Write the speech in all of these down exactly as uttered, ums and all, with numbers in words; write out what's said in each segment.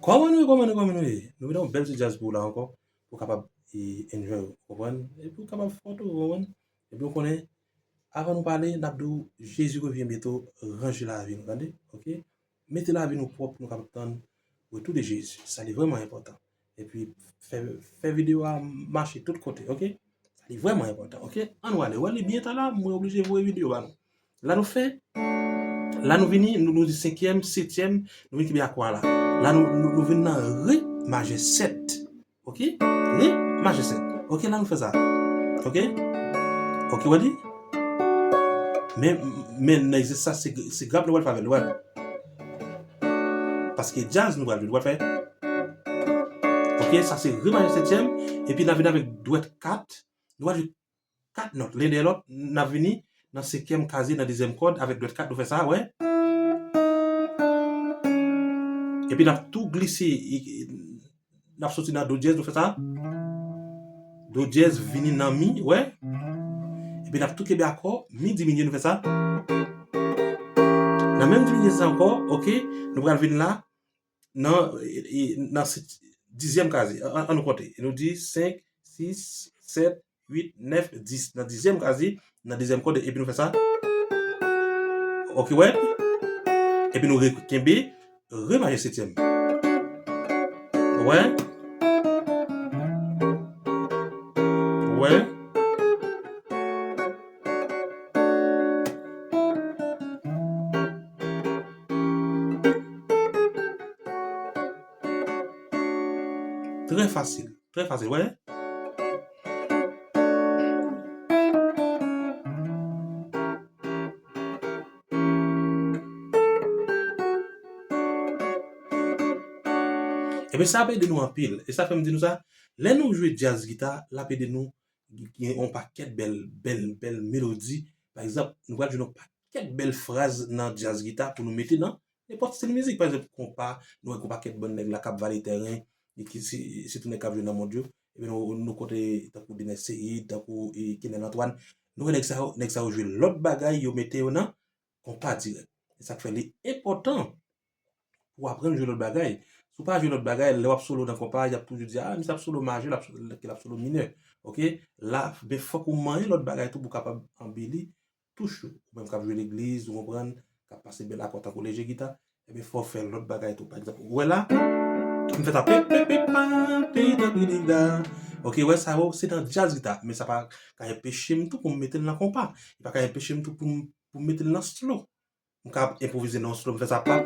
Kòman nou ye, kòman nou ye, kòman nou ye? Nou mete yon bèl ti djaz pou w la ankò, pou w kapab e, enjoy, ou konprann? Epi w kapab fè tou, ou konprann? Epi w konnen, avan nou pale, n ap di w, Jezi revyen byento, ranje lavi nou, tande? Oke? Mete lavi nou pwòp pou nou kapab tann retou de Jezi. Sa li vrèman enpòtan. Epi fè, fè videyo a mache tout kote, oke? Sa li vrèman enpòtan, oke? Ann wale, wale byen talè, mwen oblije voye videyo ba nou. La nou fè, la nou vini, nou, nou di senkyèm, setyèm, nou vin kenbe akò a la. La nou, nou, nou vin nan re majè sèt. Oke? Re majè sèt. Oke, la nou fè sa. Oke? Oke, w wè li? Men, men nan egzèsis sa, se, se grap nou pral fè avè l, w wè. Paske djaz nou pral jwe, nou pral fè. Oke, sa se re majè setyèm, epi n a vin avèk dwèt kat, nou pral jwe kat nòt, len dèyè lòt, n ap vini nan senkyèm kazye, nan dezyèm kòd, avèk dwèt kat, nou fè sa, wè. Epi n ap tou glise, e, e, n ap soti nan do dyèz, nou fè sa. Do dyèz vini nan mi, wè. Epi n ap tou kenbe akò, mi diminye, nou fè sa. Nan menm diminye sa ankò, oke, nou pral vin la, nan, e, e, nan sit-, dizyèm kazye. An, an nou konte. E nou di senk, sis, sèt, uit, nèf, dis. Nan dizyèm kazye, nan dezyèm kòd, epi nou fè sa. Oke, wè. Epi nou re-, kenbe, re majè setyèm. Wè. Wè. Trè fasil, trè fasil, wè. Ebyen, sa ap ede nou anpil. E sa fè m di nou sa, lè nou jwe djaz gita, l ap ede nou gen yon pakèt bèl, bèl, bèl melodi. Pa egzanp, nou pral jwe yon pakèt bèl fraz nan djaz gita pou nou mete nan nenpòt stil mizik. Pa egzanp, konpa, nou wè gon pakèt bann nèg la k ap vale tèren, e ki si, sitou nèg k ap jwe nan mond yo. Epi nou, nou konte tankou Dener Ceïd, tankou, e, Kenel Antoine. Nou wè nèg sa yo, nèg sa yo jwe lòt bagay, yo mete yo nan konpa dirèk. E sa k fè li enpòtan pou w aprann jwe lòt bagay. Si w pa jwe lòt bagay, lè w ap solo nan konpa, y ap toujou di, "Ah, misye ap solo majè, l ap, ke l ap solo minè." Oke? La, men fòk ou manyen lòt bagay tou pou w kapab anbeli touch ou. Ou menm k ap jwe legliz, ou konprann, k ap pase bèl akò tankou lejè gita, ebyen, fò w fè lòt bagay tou. Pa egzanp, ou wè la, m fè sa, pi, pi, pi, pa, pi, da, pi, di, da. Oke, wè sa yo, se nan djaz gita, men sa pa ka enpeche m tou pou m mete l nan konpa. Li pa ka enpeche m tou pou m, pou m mete l nan slow. M ka enpwovize nan yon slow, m fè sa pa.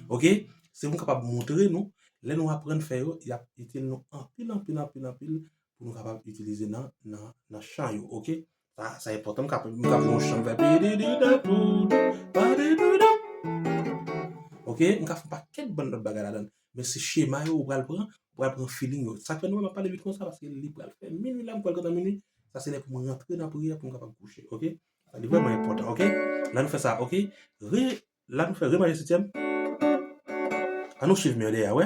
Oke? Se pou m kapab montre nou, lè nou aprann fè yo, y ap itil nou anpil, anpil, anpil, anpil, anpil, pou nou kapab itilize nan, nan, nan chan yo, oke? Sa, sa enpòtan, m ka, m ka fè yon chan, m fè pi di di da pou, pa di di da. Oke? M ka fè yon pakèt bann lòt bagay ladan. Men se chema yo ou pral pran, ou pral pran feeling yo. Sa k fè nou wè m ap pale vit konsa, paske li pral fè minui la, m pral gentan minui. Sa se lè pou mwen rantre nan priyè pou m kapab kouche, oke? Sa li vrèman enpòtan, oke? La nou fè sa, oke? Re, la nou fè re majè setyèm. An nou swiv m yo dèyè, wè.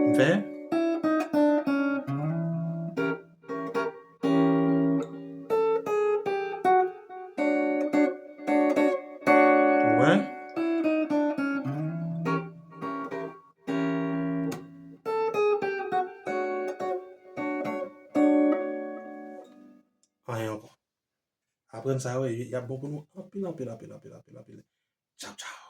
M fè. Wè. Anyen ankò. Aprann sa, wè, y ap bon pou nou anpil, anpil, anpil, anpil, anpil, anpil. Tchaw, tchaw.